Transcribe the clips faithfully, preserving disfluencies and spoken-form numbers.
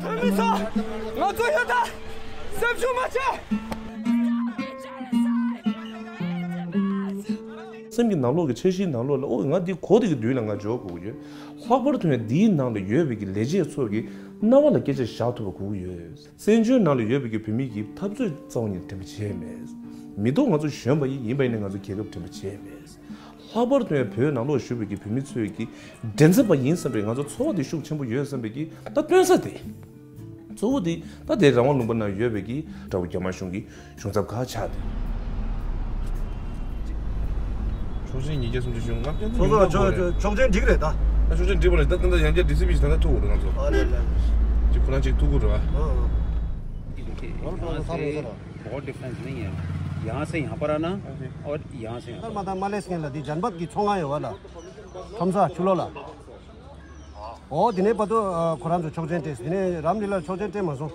ཐོན་མི་ཚོ། ང་ཚོ་ཡོད་ད། སེམས་ཤུགས་མ་ཆག་སེམས་ཀྱི་ནང་ལོགས་ཀྱི་འཆར་གཞིའི་ནང་ལོགས་ལ། ཨོ་ང་འདི་གོ་དེ་གི་མདུན་ལ་ང་འཇོག་དགོས་ཀྱི་ཡོད། ལྷག་པར་དུ་ཡང་འདིའི་ནང་ལ་ཡོད་པའི་གི་ལས་བྱེད་ཚོ་གི་རྣ་བ་ལ་སྐད་ཆ་བཞག་ཐུབ་པ་དགོས་ཀྱི་ཡོད། བཙན་བྱོལ་ནང་ལ་ཡོད་པའི་གི་བོད་མི་གི་འཐབ་རྩོད་རྩ་བ་ཉིད་དྲན་པ་བྱས་མེད། མི་ཐོག་ང་ཚོ་གཞོན་པ་ཡིན། ཡིན་པ་ཡིན་ན་ང་ཚོ་རྒྱལ་ཁབ་དྲན་པ་བྱས་མེད། ལྷག་པར་དུ་ཡང་བོད་ནང་ལོགས་བཞུགས་པའི་གི་བོད་མི་ཚོས་ཀྱི་འགྲན་ཟེར་བ་ཡིན་བསམ་པའི་ང་ཚོ་ཚོར་བ་དེ་ཤུགས་ཆེན་པོ་ཡོད་བསམ་པའི་གི་ད་སྟོན་ས་དེ། གཙོ་བོ་དེ་ད་དེ་རང་དབང་ལུང་པ་ནང་ཡོད་པའི་གི་དགྲ་བོ་རྒྱ་དམར་གཞུང་གི་གཞུང་ཚབ་ཁག་ཆགས་ཏེ། ཆོག་མཆན་ཉིས་བརྒྱ་སུམ་ཅུ་བཞི་ལྔ་བརྒྱ་སུམ་ཅུ་སོ་སོ་ཆོག་ཆོག་ཆོག་ཆོག་མཆན་འགྲིག་རེད་ད། ད་ཆོག་མཆན་འགྲིག་པ་རེད། ད་ད་ད་ཡང་བསྐྱར་འགྲིག་སྲིད་མི་ཞིག་ད་ལྟ་ཐུག་དགོས་རེད་ང་ཚོ། ཨ་ལ་ལ། ཅིག་ཁོ་རང་ཅིག་ཐུག་དགོས་རེད་བ། ཨ་ཨ། वहाँ से बहुत डिफरेंस नहीं है। यहाँ से यहाँ पर आना और यहाँ से यहाँ पर। མ་དང་མ་ལས་ངན་ལ་འདི་ཇན་བད་ཀྱི་ཚོང་ཁང་ཡོད་བ་ལ། ཁྲོམ་ས་ཆུ་ལོག་ལ། ཨོ་དེ་ནས་བར་དུ་ཨ་ཁོ་རང་ཚོ་ཆོག་མཆན་སྤྲད། དེ་ནས་རམ་ལི་ལ་ཆོག་མཆན་སྤྲད་མ་སོང་།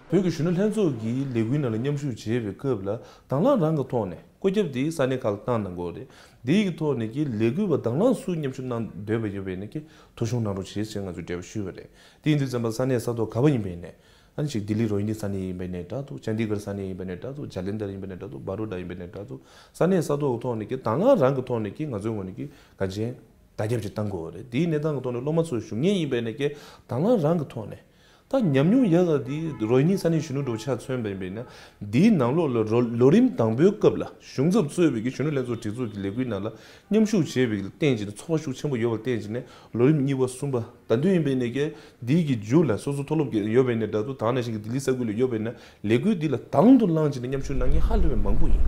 བོད་ཀྱི་གཞོན་ནུ་ལྷན་ཚོགས་ཀྱི་ལས་འགུལ་ནང་ལ་མཉམ་ཞུགས་བྱེད་པའི་སྐབས་ལ་དང་བླངས་རང་གི་ཐོག་ནས་བཀོད་ཁྱབ་དེ་ས་གནས་ཁག་ལ་བཏང་གནང་གི་ཡོད་རེད། དེ་ཡི་ཐོག་ནས་ཀྱི་ལས་འགུལ་བ་དང་བླངས་སུ་མཉམ་ཞུགས་གནང་འདོད་པ་ཡོད་པ་ཡིན་ན་ཀྱི་ཐོ་གཞུང་གནང་རོགས་བྱེད་ཅེས་ང་ཚོས་འབྲེལ་བ་ཞུས་པ་རེད། དེ་ཡིན་དུས་ཙམ་པ་ས་གནས་ས་ཐོག་ག་པར་ཡིན་པ་ཡིན་ནའི། ཨ་ནི་ཅིག་ལྡི་ལི་རོ་ཧི་ནི་ས་གནས་ཡིན་པ་ནའི་འདྲ་འདུག་ཅན་དི་གར་ས་གནས་ཡིན་པ་ནའི་འདྲ་འདུག་ཇ་ལན་དར་ཡིན་པ་ནའི་འདྲ་འདུག་བ་རོ་ཌ་ཡིན་པ་ནའི་འདྲ་འདུག་ས་གནས་ས་ཐོག་གི་ཐོག་ནས་ཀྱི་དང་བླངས་རང་གི་ཐོག་ནས་ཀྱི་ང་ཚོའི་ངོས་ནས་ཀྱི་ག་ཅན་བརྡ་ཁྱབ་ཅིག་བཏང་དགོས་པ་རེད། དེའི་གནས་སྟངས་ཀྱི་ཐོག་ནས་སློབ་མ་ཚོ་ཞུགས་མཁན་ཡིན་པ་ནའི་ཀྱི་དང་བླངས་རང་གི་ཐོག་ནས། ད་ཉམས་མྱོང་ཡག་ག་འདི་རོ་ཧི་ནི་ས་གནས་གཞོན་ནུ་འགྲོ་ཆ་མཚོན་པ་ཡིན་པས་ན། འདིའི་ནང་ལོགས་ལ་རོ་ལོ་རིམ་དང་པོའི་སྐབས་ལ་གཞུང་ཚབ་གཙོས་པའི་གི་གཞོན་ནུ་ལྷན་ཚོགས་སྒྲིག་འཛུགས་ཀྱི་ལས་འགུལ་ནང་ལ་མཉམ་ཞུགས་བྱས་པའི་གི་རྟེན་གྱི་ནི་ཚོར་བ་ཤུགས་ཆེན་པོ་ཡོད་པ་རྟེན་གྱི་ནི་ལོ་རིམ་གཉིས་པ་གསུམ་པ་ད་དུང་ཡིན་པས་ནས་ཀྱི་འདིའི་གི་མཇུག་ལ་སོ་སོ་མཐོ་སློབ་ཀྱི་ཡོད་པས་ནས་འདྲ་འདུག་དེ་ནང་བཞིན་གྱི་ལྡི་ལི་ས་ཁུལ་ལ་ཡོད་པས་ན་ལས་འགུལ་འདི་ལ་དང་དུ་བླངས་བྱས་ནས་མཉམ་ཞུགས་གནང་མཁན་ཧ་ལས་པའི་མང་པོ་ཡིན།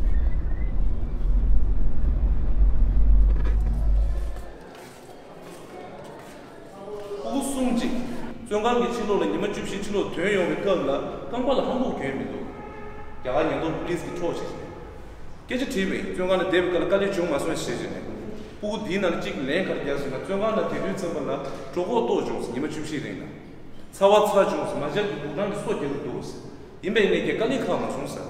ཕྲུ་གུ་གསུམ་གཅིག་བཙོན་ཁང་གི་ཕྱི་ལོགས་ལ་ཉི་མ་བཅུ་བཞི་ཕྱི་ལོགས་ཐོན་ཡོང་བའི་སྐབས་ལ་རྐང་པ་ལ་ལྷམ་གོག་གྱོན་མི་འདུག་རྒྱ་གར་ཉེན་རྟོག་པུ་ལིས་ཀྱིས་འཕྲོག་བྱས་ཤིང་། སྐད་ཆ་དྲིས་པས་བཙོན་ཁང་ལ་བསྡད་པའི་སྐབས་ལ་དཀའ་ལས་བྱུང་མ་སོང་ཞེས་བྱས་ནས། ཕྲུ་གུ་འདིའི་ནང་ལ་གཅིག་ལན་ག་རེ་བརྒྱབ་ཟེར་ན། བཙོན་ཁང་ནང་དེ་དུས་ཙམ་པ་ལ་གྲོད་ཁོག་ལྟོགས་བྱུང་ཟེར། ཉི་མ་བཅུ་བཞི་རིང་ལ་ཚ་བ་ཚ་བྱུང་ཟེར། མ་ཤར་གྱི་དུག་སྦྲང་གིས་སོ་རྒྱག་གི་འདུག་ཟེར། ཡིན་པས་ནས་ཀྱི་དཀའ་ལས་ཁག་མ་སོང་ཟེར།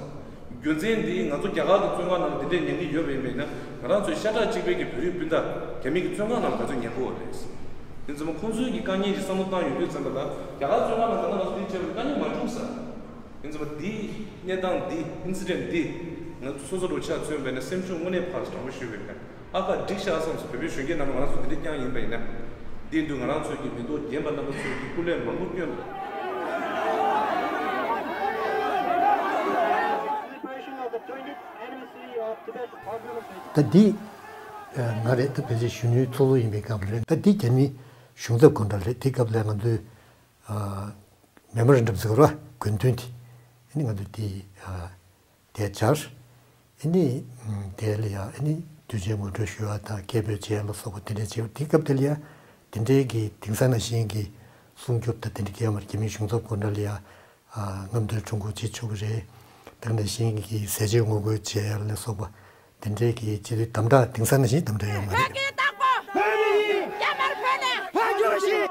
རྒྱུ་མཚན་འདི་ང་ཚོ་རྒྱ་གར་གྱི་བཙོན་ཁང་ནང་ལ་འདི་འདྲས་ཉན་གྱི་ཡོད་པ་ཡིན་པས་ན། ང་རང་ཚོའི་ཤ་ཁྲག་གཅིག་པའི་གི་བོད་རིགས་སྤུན་ཟླ་རྒྱ་མི་གི་བཙོན་ཁང་ནང་ལ་ག་ཚོད་ཉན་གྱི་ཡོད་རེད། དེ་ཚོ་ཁོང་ཚོའི་གི་དཀའ་ངལ་གྱི་བསམ་བློ་བཏང་ཡོང་དུས་ཙམ་པ་ལ་རྒྱ་གར་བཙོན་ཁང་ནང་ད་ལྟ་ང་ཚོ་འདི་བྱས་པའི་དཀའ་ངལ་མ་བྱུང་ཟེར། དེ་ཚོ་འདི་གནས་སྟངས་འདི་ཨིན་སི་ཌེན་འདི་ང་ཚོ་སོ་སོ་རུ་ཆ་མཚོན་པས་ན་སེམས་ཤུགས་དངོས་གནས་ཕར་དྲང་པོ་ཞུས་པས་ན། ཨ་ཁ་འགྲིག་ཤག་བསམ་སོང་། བོད་པའི་གཞོན་སྐྱེས་རྣམས་ང་རང་ཚོ་འདི་འདྲ་རྐྱང་ཡིན་པ་ཡིན་ན། དེ་དུས་ང་རང་ཚོའི་གི་མི་ཐོག་རྒན་པ་རྣམ་པ་ཚོས་ཀྱི་སྐུ་ལས་མང་པོ་བསྐྱོན་འདུག་ད་འདི་ང་རེད། ད་བོད་ཀྱི་གཞོན་ནུའི་ཚོགས་གཙོ་ཡིན་པའི་སྐབས་ལ་རེད། ད་འདི་རྒྱ་མི་གཞུང་ཚབ་སྐུ་ངོ་རེད། དེ་སྐབས་ལ་ང་ཚོས་མེ་མོ་རན་ཌམ་ཟེར་བ་དགོས་འདུན་དེ་ཨ་ནི་ང་ཚོས་དེ། དེ་སྦྱར། ཨ་ནི། དེ་ལ་ཡང་ཨ་ནི་དུས་ཆེན་ངོ་སྤྲོད་ཞུ་བ་དང་སྐད་འབོད་བྱས་ལ་སོགས་པ་དེ་འདྲ་བྱས། དེ་སྐབས་དེ་ལ་ཡང་དེ་འདྲའི་གི་དེང་སང་ནང་བཞིན་གྱི་སྲུང་སྐྱོབ་དང་དེ་འདྲ་གས་མ་རེད། རྒྱ་མིའི་གཞུང་ཚབ་སྐུ་ངོ་ལ་ཡང་རྔམ་སྟོན་ཁྲོམ་སྐོར་བྱེད་ཆོག་གི་རེད། དེ་ནང་བཞིན་གྱི་ཟས་བཅད་ངོ་རྒོལ་བྱས་ལ་སོགས་པ་དེ་འདྲའི་གི་བྱེད་དུས་དམ་དྲག་དེང་སང་ནང་བཞིན་དམ་དྲག་ཡོད་མ་རེད། བོད་ཀྱི་བདག་པོ། བོད་མི། རྒྱ་དམར་བོད་ནས་ཕར་རྒྱུགས་ཤིག་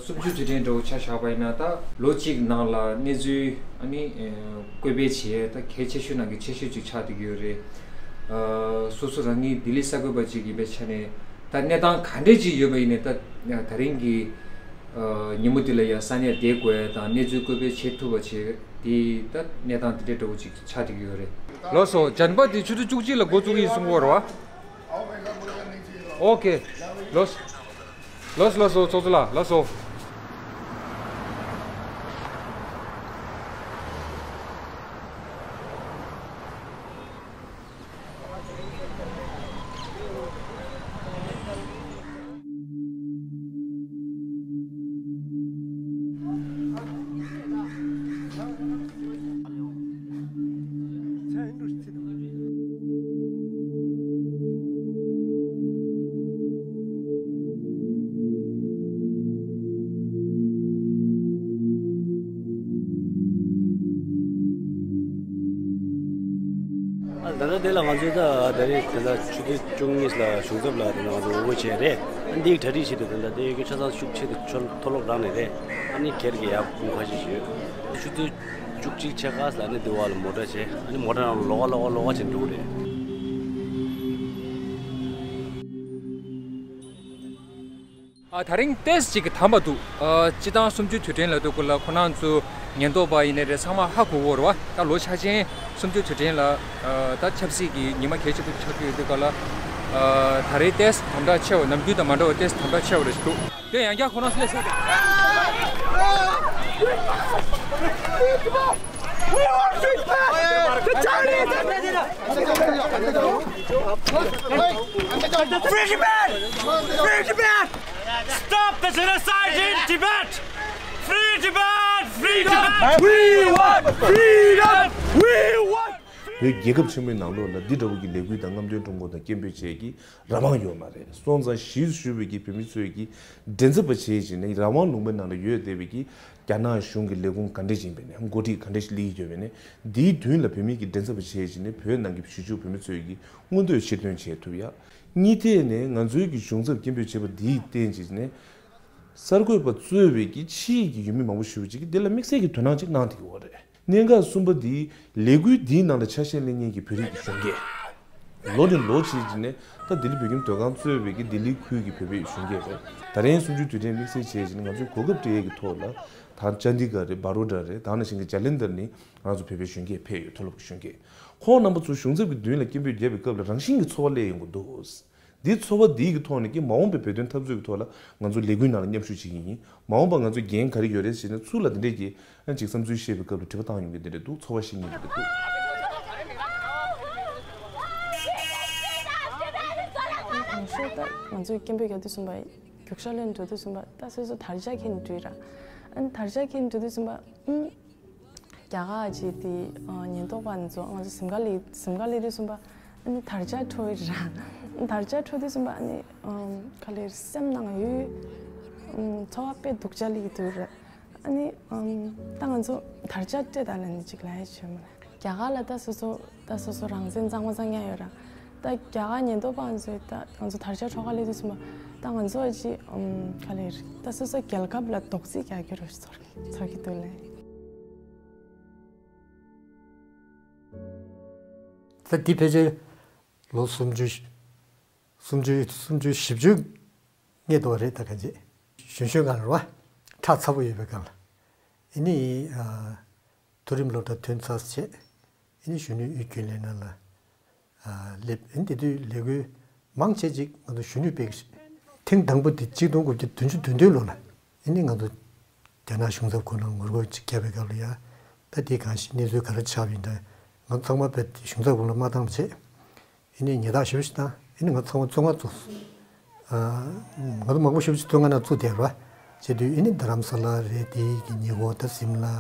སུམ་ཅུ་དུས་དྲན་འདྲ་བོ་ཆ་བཞག་པ་ཡིན་ན། ད་ལོ་གཅིག་ནང་ལ་གནས་ཚུལ་ཨ་ནི་བཀོད་སྤེལ་བྱེད་ཡས་ད་གལ་ཆེ་ཤོས་ནང་གི་ཆེ་ཤོས་ཅིག་ཆགས་བསྡད་ཀྱི་ཡོད་རེད། སོ་སོ་རང་ཉིད་ལྡི་ལི་གསར་འགོད་པ་ཅིག་ཡིན་པའི་ཆ་ནས་ད་གནས་སྟངས་ག་འདྲས་ཅིག་ཡོད་པ་ཡིན་ནའི་ད་ད་རིང་གི་ཉིན་མོ་འདི་ལ་ཡང་ས་གནས་བསྡད་དགོས་ཡས་དང་གནས་ཚུལ་བཀོད་སྤེལ་བྱེད་ཐུབ་པ་བྱེད་དེ་ད་གནས་སྟངས་འདི་འདྲས་འདྲ་བོ་ཅིག་ཆགས་བསྡད་ཀྱི་ཡོད་རེད། ལགས་སོ། ཇན་བད་དེ་ཆུ་ཚོད་བཅུ་གཅིག་ལ་འགོ་བཙུགས་ཀྱི་ཡིན་གསུང་གི་ཡོད་རེད་བ། ཨོ་ཁེ། ལགས་སོ། ལགས་སོ། ལགས་སོ། ཚོགས་གཙོ་ལགས། ལགས་སོ། དེ་ལ་ང་ཚོས་ད་ད་རེས་ད་ལྟ་ཆུ་ཚོད་བཅུ་གཉིས་ལ་གཞུང་ཚབ་ལ་ད་ང་ཚོ་ངོ་རྒོལ་བྱས་རེད། ཨ་འདིའི་གྲ་སྒྲིག་བྱེད་དུས་ད་ལྟ་དེ་ཡོད་རྒྱུ་ཆ་ཚང་ཤུགས་ཆེ་དུ་ཆོ་མཐོ་སློབ་རང་ནས་རེད། ཨ་ནི་ཁེར་གི་ཡག་གུང་ཁ་ཤས་ཤིག་ཡོད། ཆུ་ཚོད་བཅུ་གཅིག་ཕྱེད་ཀ་ལ་ནི་འདི་བ་ལ་མོ་ཊ་བྱས། ཨ་ནི་མོ་ཊ་ནང་ལོག་ག་ལོག་ག་ལོག་ག་བྱས་འགྲོ་གི་རེད། ཨ། ད་རིང་ཏོག་ཙམ་ཅིག་གི་དམ་པ་འདུག་ཨ། སྤྱི་བཏང་གསུམ་བཅུའི་དུས་དྲན་ལ་འདུག་གུ་ལ་ཁོ་རང་ཚོ་ཉེན་རྟོག་པ་ཡིན་ནའི་རེད། ཚང་མ་ཧ་གོ་གོ་རེད་བ། ད་ལོ་འཆར་ཅན་གསུམ་བཅུའི་དུས་དྲན་ལ། ཨ། ད་ཆབ་སྲིད་ཀྱི་ཉི་མ་གལ་ཆེན་པོ་ཆགས་ཀྱི་ཡོད་དུས་ག་ལ། ཨ། ད་རེས་ཏོག་ཙམ་དམ་དྲག་ཆེ་བ། ནམ་རྒྱུན་དང་མ་འདྲ་བ་ཏོག་ཙམ་དམ་དྲག་ཆེ་བ་རེད་འདུག་དེ་ཡང་བསྐྱར་ཁོ་རང་ཚོ་སླེབས་སོང་། Free Tibet! Free Tibet! Stop the genocide in Tibet! Free Tibet! Free Tibet! We want freedom! We want བོད་རྒྱལ་ཁབ་ཆེན་མོའི་ནང་ལོགས་ལ་འདི་འདྲ་བོ་གི་ལས་འགུལ་དང་རྔམ་སྟོན་ཁྲོམ་སྐོར་དང་སྐད་འབོད་བྱས་ཀྱི་རང་དབང་ཡོད་མ་རེད། སོང་ཙང་གཞིས་སུ་བཞུགས་པའི་གི་བོད་མི་ཚོས་ཀྱི་མགྲིན་ཚབ་པ་བྱས་བྱས་ནས་རང་དབང་ལུང་པའི་ནང་ལ་ཡོད་བསྡད་པའི་གི་རྒྱ་ནག་གཞུང་གི་ལས་ཁུངས་ག་འདྲས་ཡིན་པ་ནས་འགོ་ཁྲིད་ག་འདྲས་ཤིག་སླེབས་ཡོད་པ་ནས་འདིའི་མདུན་ལ་བོད་མི་གི་མགྲིན་ཚབ་པ་བྱས་བྱས་ནས་བོད་ནང་གི་གཞིས་བཞུགས་བོད་མི་ཚོས་ཀྱི་མངོན་འདོད་ཕྱིར་འདོན་བྱེད་ཐུབ་ཡ། གཉིས་ཐད་ནས་ང་ཚོའི་གི་གཞུང་ཚབ་སྐད་འབོད་བྱས་པ་འདིས་བརྟེན་བྱས་ནས། གསར་འགོད་པ་གཙོས་པའི་གི་ཕྱིའི་གི་ཡུལ་མི་མང་པོ་ཞིག་ཅིག་གིས་འདི་ལ་དམིགས་བསལ་གྱི་དོ་སྣང་ཅིག་གནང་བསྡད་ཀྱི་ཡོད་རེད། གནད་འགག་གསུམ་པ་འདི་ལས་འགུལ་འདིའི་ནང་ལ་ཆ་ཤས་ལེན་མཁན་གྱི་བོད་རིགས་ཀྱི་གཞོན་སྐྱེས། ལོ་ནས་ལོ་བྱས་ཀྱི་ནས་ད་ལྡི་ལི་བོད་ཁྱིམ་སྡོད་ཁང་གཙོས་པའི་གི་ལྡི་ལི་ཁུལ་གྱི་བོད་པའི་གཞོན་སྐྱེས་རེད། ད་རིང་གསུམ་བཅུའི་དུས་དྲན་དམིགས་བསལ་བྱས་ཀྱི་ནས་ང་ཚོས་གོ་སྐབས་སྤྲད་ཡས་ཀྱི་ཐོག་ལ་ད་ཅན་དི་གྷར་རེད། བ་རོ་ཌ་རེད། ད་ནང་བཞིན་གྱི་ཇ་ལན་དར་ནས་ང་ཚོ་བོད་པའི་གཞོན་སྐྱེས་ཕེབས་ཡོད། མཐོ་སློབ་ཀྱི་གཞོན་སྐྱེས་ཁོང་རྣམ་པ་ཚོ་གཞུང་ཚབ་ཀྱི་མདུན་ལ་སྐད་འབོད་བརྒྱབ་པའི་སྐབས་ལ་རང་བཞིན་གྱི་ཚོར་བ་སླེབས་ཡོང་གི་འདུག་འདི་ཚོར་བ་འདིའི་གི་ཐོག་ནས་ཀྱི་མ་འོངས་པའི་བོད་དོན་འཐབ་རྩོད་ཀྱི་ཐོག་ལ་ང་ཚོ་ལས་འགུལ་ནང་ལ་མཉམ་ཞུགས་བྱེད་ཀྱི་ཡིན། མ་འོངས་པ་ང་ཚོ་འགན་ག་རེ་ཡོད་རེད་ཟེར་ནས་ཚུར་ལ་འདི་འདྲས་ཀྱི་ཨ་ཅིག་བསམ་ཚུལ་བཤད་པའི་སྐབས་ལ་དྲི་བ་བཏང་ཡོང་གི་འདི་འདྲས་འདུག་ཚོར་བ་བཤད་མཁན་འདི་འདྲས་འདུག་གང་ཤེས་ད་ང་ཚོས་སྐད་འབོད་རྒྱག་དུས་ཙམ་པ་རྒྱུག་ཤར་ལེན་འགྲོ་དུས་ཙམ་པ་ད་སོ་སོ་དར་ཆ་འཁྱེར་ནས་འགྲོ་ཡི་ར། ཨ་ནི་དར་ཆ་འཁྱེར་ནས་འགྲོ་དུས་ཙམ་པ་ཨུམ། རྒྱ་གར་གྱི་དེ་ཉེན་རྟོག་པ་ཚོ་ང་ཚོ་གཟིམ་ཁ་ལ་གཟིམ་ཁ་ལ་དུས་ཙམ་པ་ཨ་ནི་དར་ལྕག་འཕྲོ་ཡི་ར། དར་ལྕག་འཕྲོ་དུས་ཙམ་པ་ཨ་ནི་ག་ལེར་སེམས་ནང་ཡོད། ཚོར་བ་དཔེ་སྡུག་ཅག་སླེབས་འདུག་ར། ཨ་ནི་ད་ང་ཚོ་དར་ལྕག་སྤྲད་དང་ལབ་ནས་ཅིག་ལབ་ཡ་བྱུང་མ་རེད། རྒྱ་གར་ལ་ད་སོ་སོ་ད་སོ་སོ་རང་བཙན་གཙང་མ་གཙང་ཡ་ཡོད་ར། ད་རྒྱ་གར་ཉེན་རྟོག་པ་ཚོས་ད་ང་ཚོ་དར་ལྕག་འཕྲོ་ག་ལེར་དུས་ཙམ་པ་ད་ང་ཚོ་ཨ་ཅི་ག་ལེར་ད་སོ་སོ་རྒྱལ་ཁབ་ལ་རྡོག་རྫིས་རྒྱག་རྒྱུ་རེད་ཚོར་ཚོར་གྱི་འདུག་ལེ། ད་འདི་ཕལ་ཆེར་ལོ་སུམ་ཅུ་སུམ་ཅུ་སུམ་ཅུ་བཞི་བཅུ་སྔོན་དུ་རེད། ད་ག་ཅི་གཞོན་གཞོན་སྒང་རེད་བ། ཁྲག་ཚ་པོ་ཡོད་པའི་སྒང་ལ། ཨ་ནི་ཨ་མཐོ་རིམ་སློབ་གྲྭ་ཐོན་ཚར་བྱས། ཨ་ནི་གཞོན་ནུའི་དབུས་རྒྱུན་ལས་ནང་ལ་ཨ་སླེབས། ཨ་ནི་དེ་དུས་ལས་འགུལ་མང་ཆེ་ཅིག་ང་ཚོ་གཞོན་ནུས་སྤེལ་གྱི་རེད། ཐེངས་དང་པོ་དེ་གཅིག་སྟོང་དགུ་བརྒྱ་བདུན་ཅུ་དོན་བདུན་ལོ་ལ། ཨ་ནི་ང་ཚོ་རྒྱ་ནག་གཞུང་ཚབ་ཁོ་ནར་ངོ་རྒོལ་ཅིག་བརྒྱབ་པའི་སྐབས་ལ་ཡ། ད་དེ་གང་ཞིག་གནས་ཚུལ་ག་རེ་ཆགས་པ་ཡིན་ད། ང་ཚོ་ཚང་མ་བས་གཞུང་ཚབ་ཁོ་ལ་མ་བཏང་བྱས། ཨ་ནི་ཉེས་རྡུང་ཞེ་པོ་ཞིག་བཏང་། ཨ་ནི་ང་ཚང་མ་བཙོན་ཁང་བཙུགས་སོང་། ཨ་ང་ཚོ་མང་པོ་ཞེ་པོ་ཞིག་བཙོན་ཁང་ནང་བཙུགས་བསྡད་ར། བྱས་དུས་ཨ་ནི་རྡ་རམ་ས་ལ་རེད། དེ་གི་ཉེ་འཁོར་ད་སིམ་ལ། ཨ་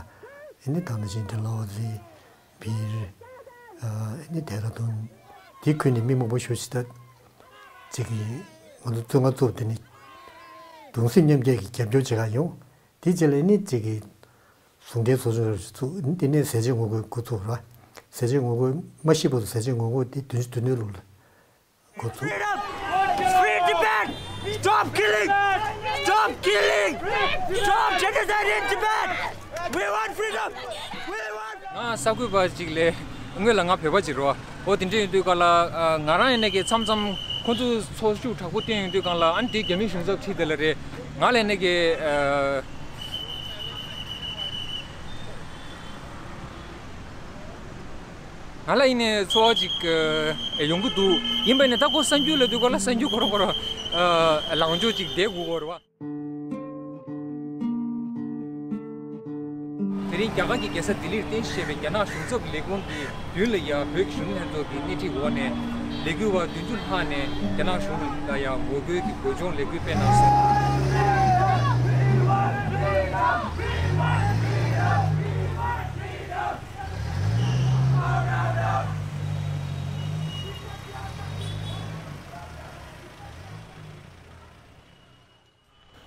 ནི་ད་ནང་བཞིན་ཌལ་ཧོ་ཟི། སྦིར། ཨ་ནི་ལྡེ་ར་ལྡུན། དེ་ཁུལ་ནས་མི་མང་པོ་ཞེ་པོ་ཞིག་ད་ཅིག་གིས་ང་ཚོ་བཙོན་ཁང་བཙུགས་དེ་ནི་གདུང་སེམས་མཉམ་སྐྱེད་ཀྱི་རྒྱབ་སྐྱོར་བྱེད་ག་ཡོང་། དེ་རྗེས་ལ་ཨ་ནི་ཅིག་གིས་ཟུང་འབྲེལ་ཚོགས་ཆུང་རེ་ཞིག་བཙུགས། ཨ་ནི་དེ་ནས་ཟས་བཅད་ངོ་རྒོལ་འགོ་བཙུགས་ར། ཟས་བཅད་ངོ་རྒོལ་མ་ཤི་བར་དུ་ཟས་བཅད་ངོ་རྒོལ་དེ་བདུན་ཅུ་དོན་བདུན་ལོ་ལ་འགོ་བཙུགས། Freedom! Free Tibet! Stop killing! Stop killing! Stop genocide in Tibet! We want freedom! We want ང་གསར་འགོད་པ་ཅིག་ལས། སྔོན་ལ་ང་བོད་པ་ཅིག་རེད་བ། འོ་དེ་འདྲ་ཡིན་དུས་ག་ལ་ང་རང་ཡིན་ནའི་གི་མཚམས་མཚམས་ཁོང་ཚོས་ཚོར་ཤུགས་དྲག་པོ་བསྟན་ཡོང་དུས་ག་ལ་ཨ་ནི་དེ་རྒྱ་མི་གཞུང་ཚབ་ཁྲིད་དེ་ལ་རེད། ང་ལ་ཡིན་ནའི་གི་ང་ལ་ཡིན་ནའི་ཚོར་བ་ཅིག་ཡོང་གི་འདུག་ཡིན་པ་ནི་ད་ཁོ་གསར་འགྱུར་ལ་དུས་སྐབས་ལ་གསར་འགྱུར་ཁོ་རང་ཁོ་རང་ལངས་ཕྱོགས་ཅིག་བསྡད་དགོས་ཀྱི་རེད་བ། དེ་རིང་རྒྱ་གར་གྱི་རྒྱལ་ས་ལྡི་ལིར་རྟེན་གཞི་བྱས་པའི་རྒྱ་ནག་གཞུང་ཚབ་ལས་ཁུངས་ཀྱི་མདུན་ལ་ཡ་བོད་ཀྱི་གཞོན་ནུ་ལྷན་ཚོགས་ཀྱི་སྣེ་ཁྲིད་འོག་ནས་ལས་འགུལ་བ་བདུན་ཅུ་ལྷག་ནས་རྒྱ་ནག་གཞུང་ལ་ཡ་ངོ་རྒོལ་གྱི་འབོད་སྐྱོང་ལས་འགུལ་སྤེལ་གནང་སོང་།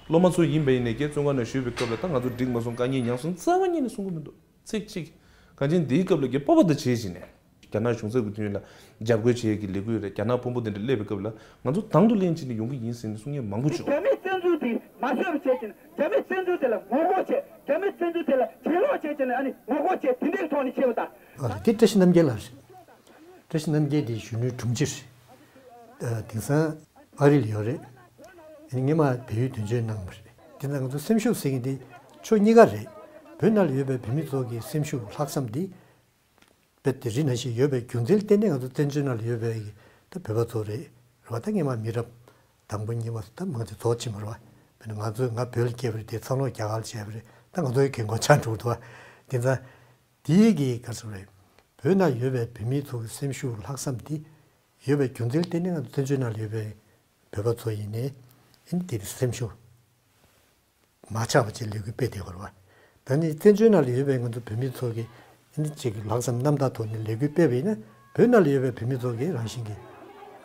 སློབ་མ་ཚོ་ཡིན་པ་ཡིན་ནའི་ཀྱེ་བཙོན་ཁང་ནང་བཞུགས་པའི་སྐབས་ལ་ད་ང་ཚོ་འགྲིག་མ་སོང་། དཀའ་ངལ་མྱངས་སོང་རྩ་བ་ཉིད་ནས་གསུང་གི་མི་འདུག་ཚིག་གཅིག་གང་ཅི་འདིའི་སྐབས་ལ་ཀྱེ་སྤོབས་པ་དང་བྱས་བྱས་ནས། རྒྱ་ནག་གཞུང་ཚབ་ཀྱི་མདུན་ལ་འཇབ་རྒོལ་བྱེད་ཡས་ཀྱི་ལས་འགུལ་རེད། རྒྱ་ནག་དཔོན་པོ་དེ་འདྲ་སླེབས་པའི་སྐབས་ལ་ང་ཚོ་དང་དུ་ལེན་བྱས་ནས་ཡོང་གི་ཡིན་ཟེར་ནས་གསུང་མཁན་མང་པོ་བྱུང་། རྒྱ་མིའི་བཙན་འཛུལ་དེ་མ་བཟོད་པ་བྱས་ཀྱི་ནི། རྒྱ་མིའི་བཙན་འཛུལ་དེ་ལ་ངོ་རྒོལ་བྱས། རྒྱ་མིའི་བཙན་འཛུལ་དེ་ལ་གྱེན་ལོག་བྱས་ཀྱི་ནི། ཨ་ནི་ངོ་རྒོལ་བྱས། དེ་འདྲའི་ཐོག་ནས་བྱས་པ་དང་། ཨ་རེད། དེ་བཀྲ་ཤིས་རྣམ་རྒྱལ་ལགས་རེད། བཀྲ་ཤིས་རྣམ་རྒྱལ་དེ་གཞོན་ནུའི་དྲུང་ཆེ་རེད། ཨ་དེང་སང་ཨ་རི་ལ་ཡོད་རེད། ཨ་ནི་སྔོན་མ་བལ་ཡུལ་དོན་གཅོད་གནང་བ་རེད། དེ་ན་ང་ཚོ་སེམས་ཤུགས་ཟེར་མཁན་དེ་ཕྱོགས་གཉིས་ཀ་རེད། བོད་ནང་ལ་ཡོད་པའི་བོད་མི་ཚོ་གི་སེམས་ཤུགས་ལྷག་བསམ་དེ། དཔེ་དེ་རིགས་ནང་བཞིན་ཡོད་པའི་རྒྱུ་མཚན་ལ་བརྟེན་ནས། ང་ཚོ་བཙན་བྱོལ་ནང་ལ་ཡོད་པའི་ད་བོད་པ་ཚོ་རེད། རེད་བ། ད་སྔོན་མ་མི་རབས་དང་པོ་གཉིས་པ་ད་མང་ཆེ་རྫོགས་ཕྱིན་པ་རེད་བ། དཔེར་ན་ང་ཚོས། ང་བོད་ལ་སྐྱེས་པ་རེད། དེ་ཚང་ལོག་རྒྱ་གར་ལ་བྱས་པ་རེད། ད་ང་ཚོའི་རྒན་གོག་ཆགས་འགྲོ་འདུག་བ། དེ་ཚ་དེའི་གི་ག་ཚོད་རེད། བོད་ནང་ཡོད་པའི་བོད་མི་ཚོ་གི་སེམས་ཤུགས་ལྷག་བསམ་དེ་ཡོད་པའི་རྒྱུ་མཚན་ལ་བརྟེན་ནས། ང་ཚོ་བཙན་བྱོལ་ནང་ལ་ཡོད་པའི་བོད་པ་ཚོ་ཡིན་ནའི་ཨ་ནི་དེ་སེམས་ཤུགས་མ་ཆག་པ་བྱས་ལས་འགུལ་སྤེལ་བསྡད་ཡོད་རེད་བ། ད་ནི་བཙན་བྱོལ་ནང་ལ་ཡོད་པའི་ང་ཚོ་བོད་མི་ཚོ་གིས་ཨ་ནི་ཅིག་ལྷག་བསམ་རྣམ་དག་ཐོག་ནས་ལས་འགུལ་སྤེལ་བ་ཡིན་ན། བོད་ནང་ལ་ཡོད་པའི་བོད་མི་ཚོ་གིས་རང་བཞིན་གྱིས།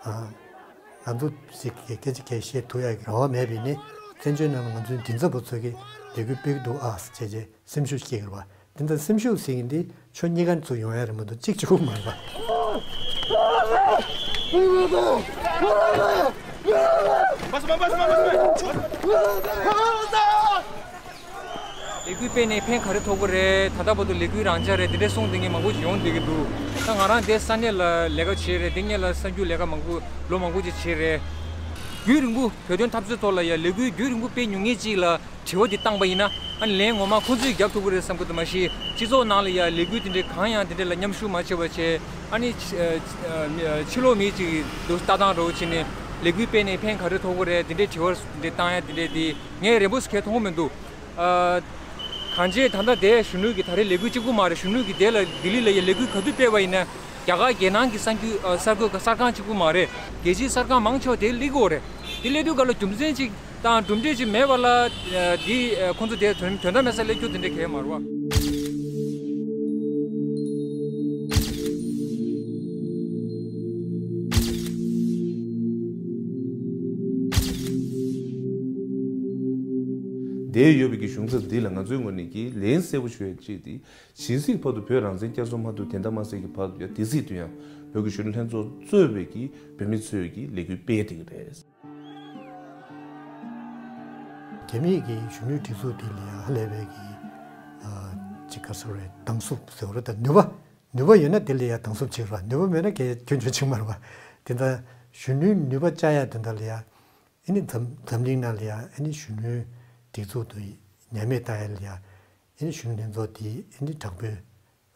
ཨ། ང་ཚོ་ཞིག་གི་སྐད་ཆ་གང་བཤད་ཐུབ་ཡག་གི་རེ་བ་མེད་པ་ཡིན་ནའི། བཙན་བྱོལ་ནང་ལ་ང་ཚོའི་མགྲིན་ཚབ་པ་ཚོ་གིས་ལས་འགུལ་སྤེལ་གྱི་འདུག་ཨ་ཟེར་བྱས་བྱས་སེམས་ཤུགས་སྐྱེ་གི་རེད་བ། དེ་འདྲ་སེམས་ཤུགས་ཟེར་མཁན་དེ་ཕྱོགས་གཉིས་ཀ་ནས་ཚུར་ཡོང་ཡ་རེད་མ་གཏོགས་གཅིག་གཅིག་པུ་མ་རེད་པ། ལས་འགུལ་སྤེལ་ནས་ཕན་ག་རེ་ཐོགས་ཀྱི་རེད། ད་ལྟ་བར་དུ་ལས་འགུལ་རང་འཇགས་རེད། དེ་འདྲའི་གསུང་དེ་འདྲ་མང་པོ་ཞིག་ཡོང་བསྡད་ཀྱི་འདུག་ད་ང་རང་དེ་ས་གནས་ལ་ལས་ཀ་བྱས་རེད། དེ་སྔོན་ལ་གསར་འགྱུར་ལས་ཀ་མང་པོ་ལོ་མང་པོ་ཅིག་བྱས་རེད། རྒྱུན་རིང་པོ་བོད་དོན་འཐབ་རྩོད་ཐོག་ལ་ཡ་ལས་འགུལ་རྒྱུན་རིང་པོ་སྤེལ་མྱོང་མཁན་ཅིག་ལ་དྲི་བ་འདི་བཏང་པ་ཡིན་ན། ཨ་ནི་ལན་ངོ་མ་ཁོང་ཚོས་རྒྱབ་ཐུབ་ཀྱི་རེད་བསམ་གྱི་འདུག་མ་གཞི་སྤྱི་ཚོགས་ནང་ལ་ཡ་ལས་འགུལ་དེ་འདྲའི་གང་ཡང་དེ་འདྲ་ལ་མཉམ་ཞུགས་མ་བྱས་པ་བྱས། ཨ་ནི་ཕྱི་ཨ་ཕྱི་ལོགས་མི་ཅིག་འདུག་ལྟ་སྟངས་འདྲ་བོ་བྱས་ནས་ལས་འགུལ་སྤེལ་ནས་ཕན་ག་རེ་ཐོགས་ཀྱི་རེད། དེ་འདྲའི་དྲི་བ་དེ་འདྲ་བཏང་ཡ་དེ་འདྲ་དེ་ངས་རན་པོ་ཞིག་གང་ཡང་མཐོང་གི་མི་འདུག་ཨ། གང་ཅི་ད་ལྟ་དེ་གཞོན་ནུ་གི་ད་རེས་ལས་འགུལ་གཅིག་པུ་མ་རེད། གཞོན་ནུ་གི་དེ་ལ་ལྡི་ལི་ལ་ཡ་ལས་འགུལ་ག་དུས་སྤེལ་བ་ཡིན་ན། རྒྱ་གར་རྒྱལ་ནང་གི་གསར་འགྱུར་ཨ་གསར་འགོད་གསར་ཁང་གཅིག་པུ་མ་རེད། རྒྱལ་སྤྱིའི་གསར་ཁང་མང་ཆེ་བ་དེ་སླེབས་ཀྱི་ཡོད་རེད། དེ་སླེབས་དུས་ག་ལ་རྒྱུ་མཚན་ཅིག་དང་གྲུབ་འབྲས་ཅིག་མེད་པ་ལ། ཨ་འདི་ཨ་ཁོང་ཚོ་དེ་དོན་དོན་དག་མེད་སར་སླེབས་རྒྱུ་དེ་འདྲ་གང་ཡང་མ་རེད་བ། འདིར་ཡོད་པའི་གི་གཞུང་ཚབ་འདི་ལ་ང་ཚོའི་ངོས་ནས་ཀྱི་ལན་གསལ་པོ་ཞུ་ཡ་གཅིག་དེ། ཇི་སྲིད་བར་དུ་བོད་རང་བཙན་བསྐྱར་གསོ་མ་ཐུབ། དེ་འདྲ་མ་ཟེར་གྱི་བར་དུ་ཡང་དེ་སྲིད་དུ་ཡང་བོད་ཀྱི་གཞོན་ནུ་ལྷན་ཚོགས་གཙོས་པའི་གི་བོད་མི་ཚོས་ཀྱི་ལས་འགུལ་སྤེལ་བསྡད་ཀྱི་རེད། རྒྱ་མིས་ཀྱི་གཞོན་ནུའི་སྒྲིག་འཛུགས་འདི་ལ་ཡང་ཧ་ལས་པའི་གི་ཨ་ཅིག་ག་ཟེར་རེད། སྡང་ཟུག་ཟེར་བ་རེད། ད་ནུས་པ་ནུས་པ་ཡོད་ན་དེ་ལ་ཡང་སྡང་ཟུག་བྱེད་ར། ནུས་པ་མེད་ན་གལ་སྐྱོན་བྱུང་ཆེ་མ་རེད་བ། དེ་འདྲ་གཞོན་ནུའི་ནུས་པ་བཅའ་ཡ་དེ་འདྲ་ལ་ཡང་། ཨ་ནི་འཛམ་འཛམ་གླིང་ནང་ལ་ཡང་ཨ་ནི་གཞོན་ནུའི་སྒྲིག་འཛུགས་དེ་ཉམས་མེད་བཏང་ཡ་ལ་ཡང་། ཨ་ནི་གཞོན་ནུ་ལྷན་ཚོགས་དེ་ཨ་ནི་དྲག་པོའི་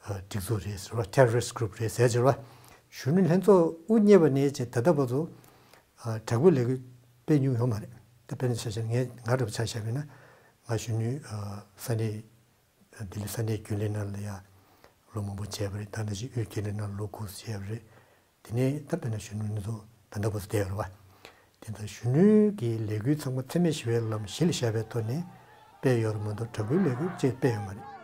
ཨ་སྒྲིག་འཛུགས་རེད་ཟེར་བ། terrorist group རེད་ཟེར་ཟེར་བ། གཞོན་ནུ་ལྷན་ཚོགས་དབུ་བརྙེས་པ་ནས་བྱས་ད་ལྟ་བར་དུ་ཨ་དྲག་པོའི་ལས་འགུལ་སྤེལ་མྱོང་ཡོད་མ་རེད། ད་དཔེར་ན་ཆ་བཞག་ན་ངས་ང་འདྲ་པོ་ཆ་བཞག་པ་ཡིན་ན། ང་གཞོན་ནུའི་ཨ་ས་གནས་ལྡི་ལི་ས་གནས་རྒྱུན་ལས་ནང་ལ་ཡ་ལོ་མང་པོ་བྱས་པ་རེད། ད་ནང་བཞིན་དབུས་རྒྱུན་ལས་ནང་ལོ་དགུ་བྱས་པ་རེད། དེ་ནས་ད་དཔེར་ན་གཞོན་ནུ་ལྷན་ཚོགས་ད་ལྟ་བར་དུ་བསྡད་ཡོད་རེད་བ། དེ་ལྟར་གཞོན་ནུའི་གི་ལས་འགུལ་ཚང་མ་འཚེ་མེད་ཞི་བའི་ལམ་གཞི་ལ་བཞག་པའི་ཐོག་ནས་སྤེལ་ཡོད་རེད་མ་གཏོགས། དྲག་པོའི་ལས་འགུལ་ཅིག་སྤེལ་ཡོད་མ་རེད།